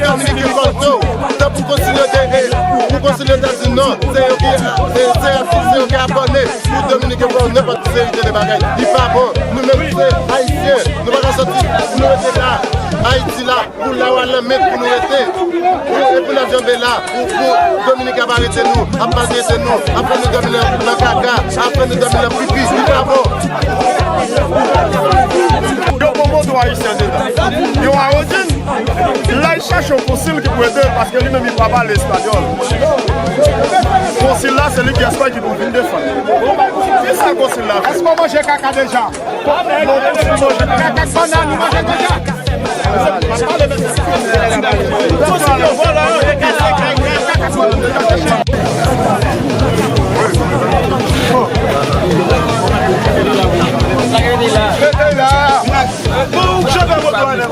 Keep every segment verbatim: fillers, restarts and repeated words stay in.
Dominiken Volto, tanpou konsil yo te, pou konsil yo ta di non, se yo ki, se, se, se yo ki abòne pou Dominiken fè nenpòt seri de bagay. Li pa bon. Nou menm se Ayisyen, nou pa ka sòti, nou rete la. Ayiti la, pou la w a lanmèd pou nou rete. Pou, e pou n ap janbe la, pou, pou Dominiken ap arete nou, ap maltrete nou, ap fè nou dòmi nan, nan kaka, ap fè nou dòmi nan pipi. Li pa bon. Yo bon bon tou Ayisyen dedan. Yo a Rodin. La, l chache yon konsil ki pou ede l, paske li menm li pa pale espanyòl. Konsil la, se li ki espay ki pou vin defann. Kisa konsil la fè? Èske w manje kaka deja? Non, konsil manje kaka. Kaka ak bannann, ou manje deja? Konsil yo vòlò, yo rekase kaka ak bannann. Mete la. Bon, ou chante moto a nèg.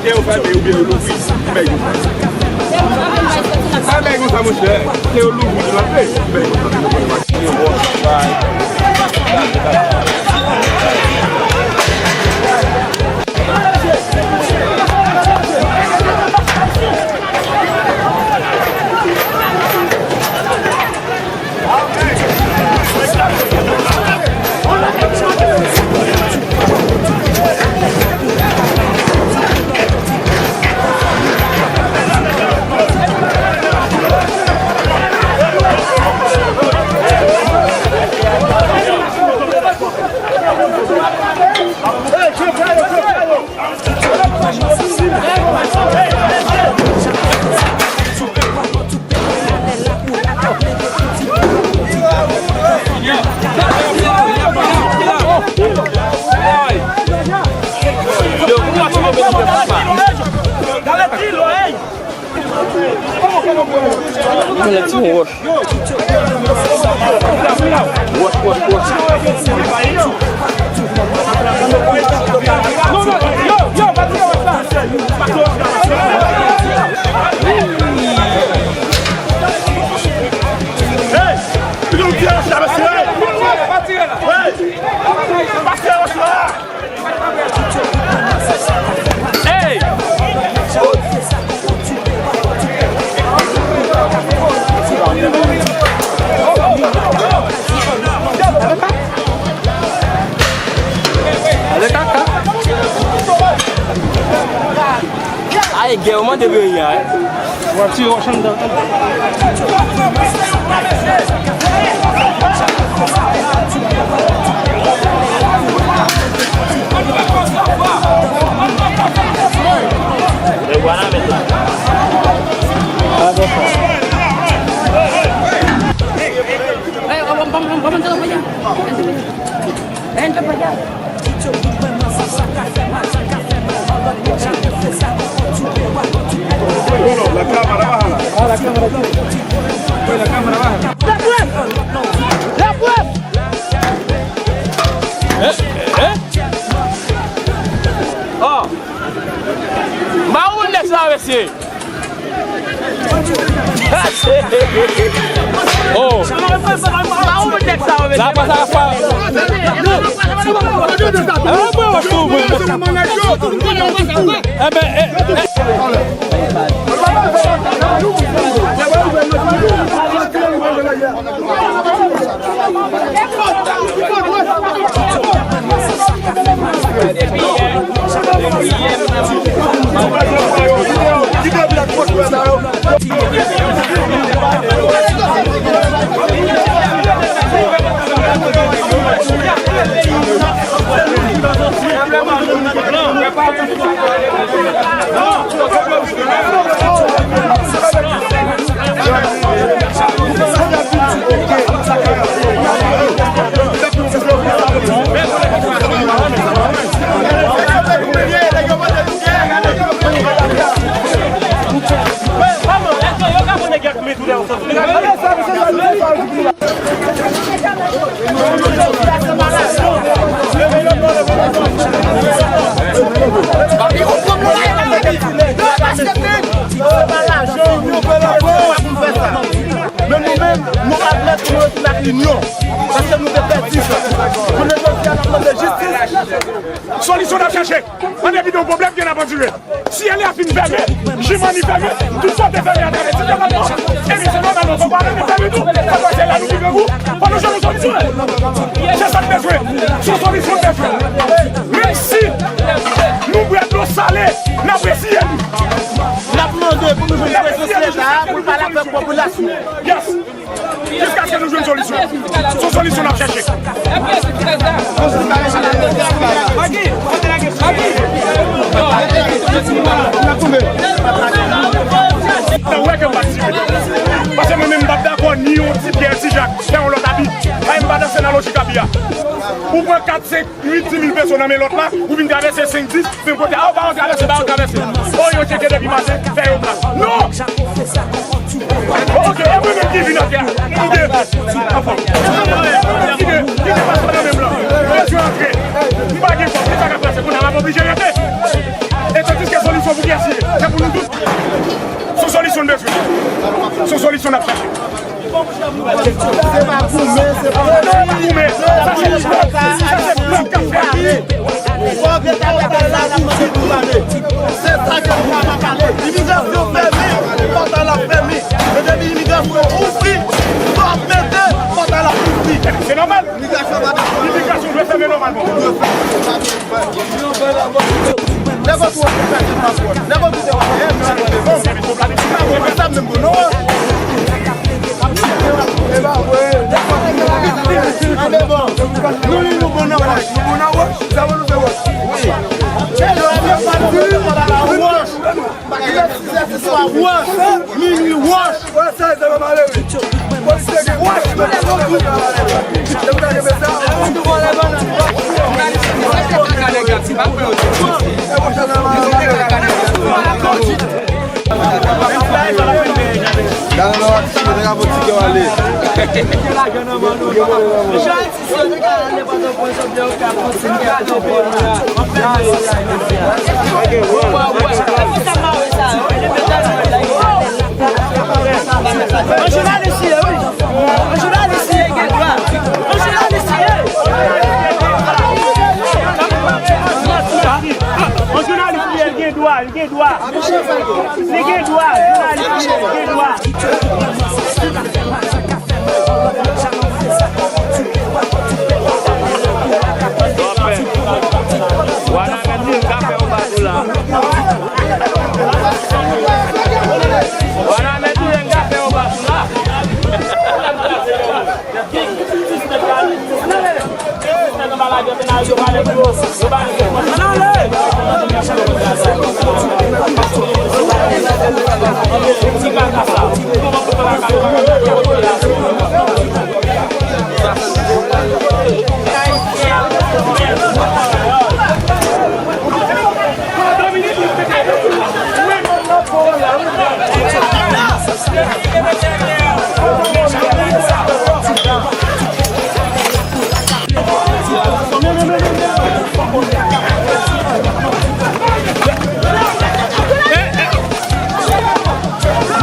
Ke yo fèmen oubyen yo louvri, m bay nou sa. M bay nou sa, monchè. Ke yo louvri, yo rantre, m bay nou sa. Mwen lè ti wòch. Wòch, wòch, wòch. Lè kaka. Ay, gè, ou mande peyi a, wi. W ap tire wòch anndan. La cámara, bájala. La cámara, bájala. Eh, eh. Oh. M pa konn nèg sa, mesye. Oh. La pa sa pa. Enben, eh, eh. Men nou menm, nou admèt nou rete nan linyon. Paske nou te pèdi sa. Jounen jodi a, n ap mande jistis. Solisyon n ap chèche. Ann evite yon pwoblèm ke n ap andire. Syèl la fin fèmen, Jimani fèmen, tout kote fèmen atravè ti depatman. Ebyen, se nòmal, nou fò pa rete fèmen tou. Fò nou wè syèl la nou pi grangou. Fò nou jwenn yon solisyon. Se sa n bezwen. Se yon solisyon n bezwen. Menm si nou bwè dlo sale, n ap resiyen nou. N ap mande pou nou jwenn prezidan Sena pou l pale avèk popilasyon. Yes. Jiskaske nou jwenn solisyon. Se yon solisyon n ap chèche. Nan wè ke m pa t tire. Paske mwen menm m p ap dakò ni yon ti Pyè, ti Jak, fè yon lòt abi. Paske m pa danse nan lojik abi a. Ou pran kat, senk, uit, di mil peso nan men lòt la, ou vin travèse senk, dis, menm kote a, ou pa wè travèse, pa wè travèse. O, yo tcheke depi maten, fè yo plas. Non! Bon, oke, e mwen menm ki vin antre a. Kite, anfòm. E mwen menm ki gen, ki gen paspò nan men m lan. Bezwen antre. M pa gen kòb, ki sa k ap pase? Kounye a m ap oblije rete. E tandiske solisyon pou kiyès li ye? Se pou nou tout. Se yon solisyon n bezwen. Se yon solisyon n ap chache. Se pa goumen, se pa goumen. Sa se pèp, sa se pèp k ap fè. Fòk Leta mete sa nan kont nou pale. Se sa ke nou pa ka pale. Imigrasyon fèmen, pòtay la fèmen. E depi imigrasyon ouvri, fòk mete pòtay la ouvri. Se nòmal. Imigrasyon pa desann. Imigrasyon dwe fèmen nòmalman. Nègo tou, nègo tou, nègo tou. Sa menm bon, non? E pa vre. Ane bon. Nou li nou bon nan wòch. Nou bon nan wòch. Sa bon nou fè wòch. Wi. Wòch. Wòch. Minwi wòch. Wòch sa, sa va male, wi. Polisye gen wòch. Lè w ta gen sa. Gade nan wak si yo te ka pran ti kè w ale. Yon jounalis li ye, wi. Yon jounalis li ye, gen dwa. Yon jounalis li ye. Yon jounalis li ye, gen dwa. Gen dwa. Li gen dwa. Jounalis li gen dwa. Wanament li ka fè yon batou la. Wanament li ka fè yon batou la.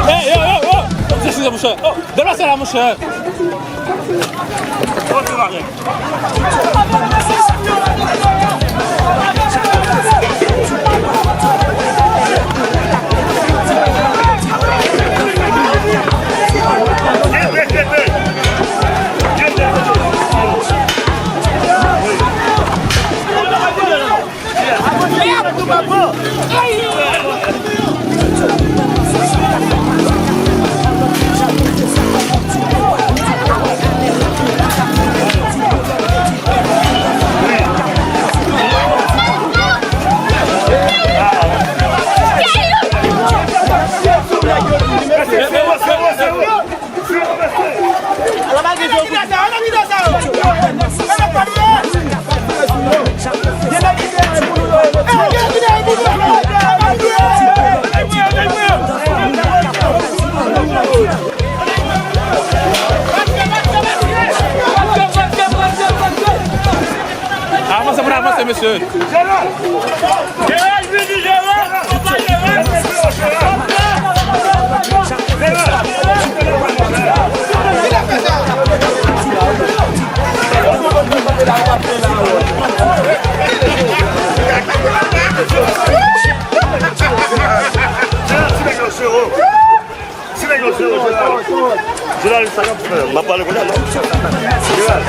Hey, yo, yo, yo! Deplase la, monchè. Avanse pou n avanse, mesye. Ti nèg yo se yo. Jounalis, sa k ap fè? M ap pale kounye a, non? Jeneral.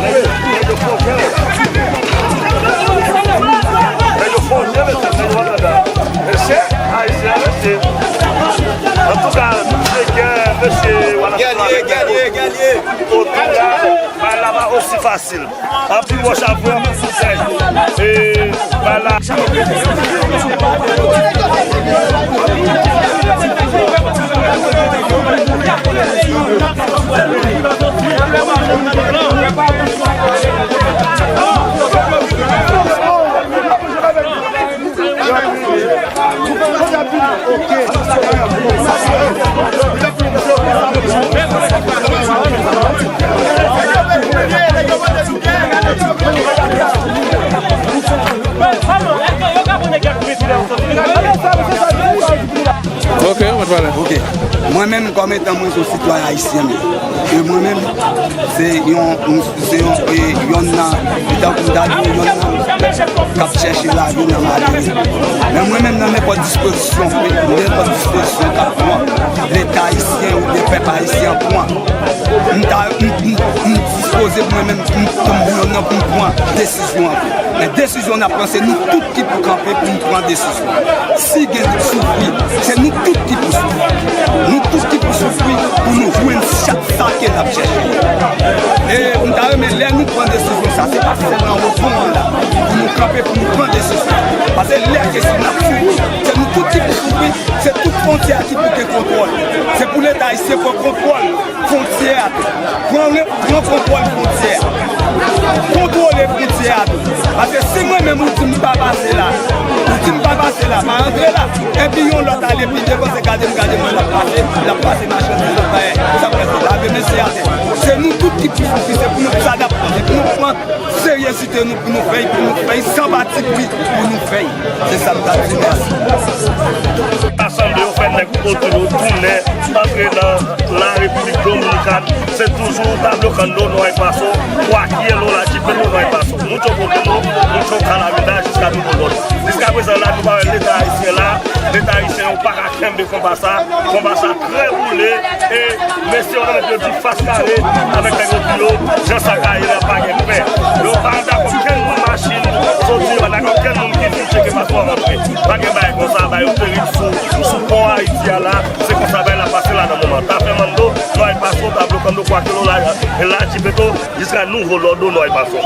Nèg yo fò jere. Nèg yo fò jere, mesye, nèg yo malad la. Mesye, Ayisyen, mesye. Antouka, mesye, gè, mesye, wala. Gèlye, gèlye, gèlye. Otou la, bagay la pa osi fasil. Anpil wòch ap vre, anpil soutèy. E, bagay la. Ok, mwen pale. Ok. Mwen menm, kòm etan mwen se yon sitwayen ayisyen, men, e mwen menm, se yon, se yon, e, yonn nan, e tankou m ta di, yonn nan k ap chèche lavi nan malere. Men mwen menm, nan nenpòt dispozisyon, nenpòt dispozisyon k ap pran, Leta ayisyen oubyen pèp ayisyen an pran, m ta, m, m, m dispoze pou mwen menm, m, pou m, pou m pran desizyon an. Men desizyon n ap pran, se nou tout ki pou kanpe pou n pran desizyon. Si gen soufri, se nou tout ki pou soufri. Nou tout ki pou soufri pou nou jwenn chak sa ke n ap chèche. E m ta renmen lè nou pran desizyon sa, se pa sèlman opozan an la pou nou kanpe pou nou pran desizyon. Paske lè ke si n ap soufri, se nou tout ki pou soufri, se tout fwontyè ki pou gen kontwòl. Se pou Leta ayisyen pran kontwòl fwontyè a tou. Pran, pran kontwòl fwontyè a. Kontwole fwontyè a tou. Paske si mwen menm ou di m pa pase la, ou di m pa pase la, pa antre la, epi yon lòt ale pi devan, se gade m, gade mwen, l ap pase, l ap pase machandiz, l ap bay, sa prèske lave mesye atè. Se nou tout ki pou soufri, se pou nou adapte, se pou nou pran seryezite nou, pou nou fè l, pou nou fè l san patipri, pou nou fè l. Se sa m t ap di, mèsi. Rasanble yo, fè nèg otou yo tounen, antre nan la Repiblik Dominikàn, se toujou tablo kanno, no hay paso, cualquier lo la jipe, no hay paso. Mucho por uno, mucho calamidad, jiska nou lòt. Jiska prezan la, nou pa wè Leta ayisyen la, Leta ayisyen yo pa ka kenbe konba sa, konba sa trè E mesye yo nan met yo di fas kare avèk nèg yo di yo, jan sa ka ye la pa gen pè. Yo pa dakò okenn moun machin soti yo, pa dakò okenn moun ki vin tcheke paspò rantre. Pa gen bagay konsa, ba yo perik sou, sou pò Ayiti a la, se konsa bagay la pase la nan moman. Tafe Mando, Noy Paso, Tablo Kando, Kwakelo, la, la Jipeto, jiska nouvo lòd, Noy Paso.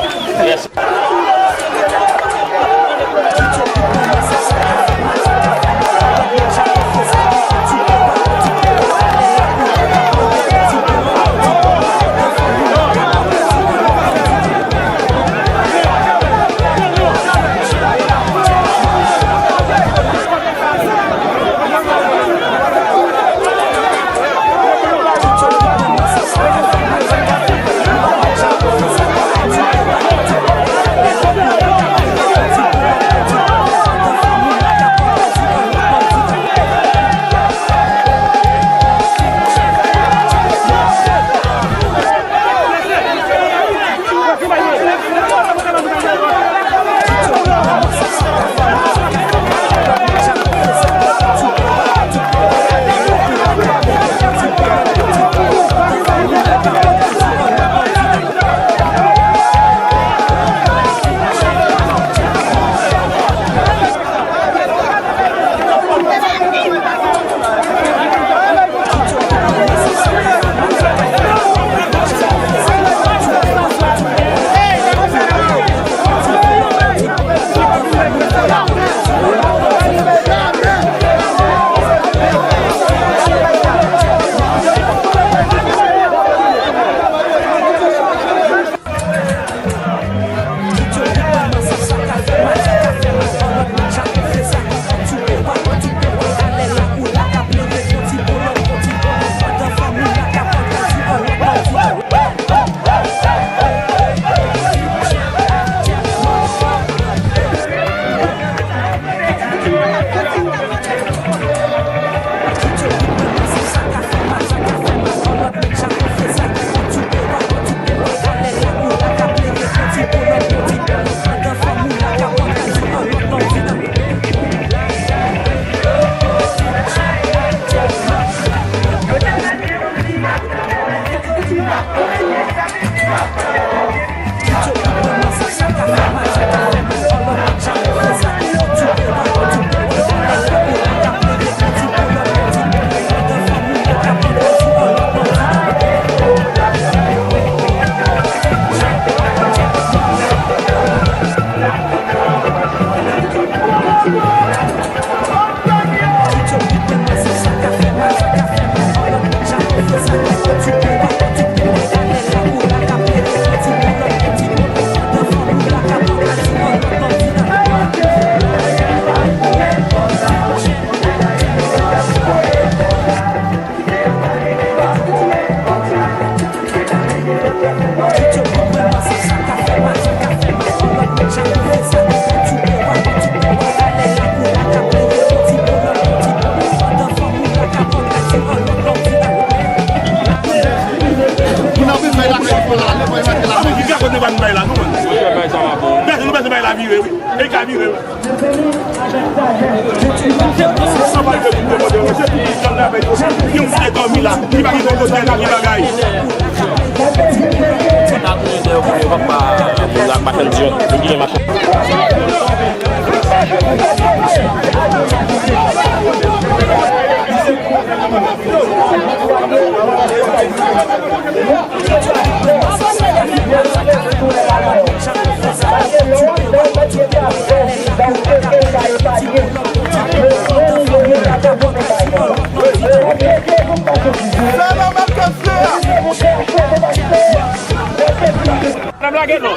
Moun ap vin bay la, moun ki ka kote pa vin bay la, non, man. Pèsonn, nou pèsonn bay la vire, wi. E ka vire, wi. Sa pa rive pou mwen, mwen, se pou ki jan la, men, gen moun ki te dòmi la, ki pa gen gwo kote, pa gen bagay. Madam Lageno.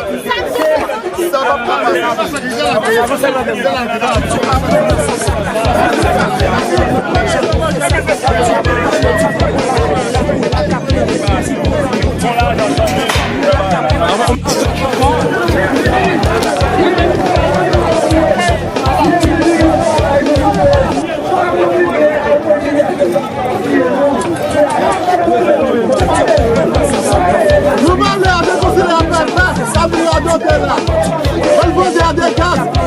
Nou pale avèk konseye a pèp la, sa vle adopte la. Mwen vande a de gaz.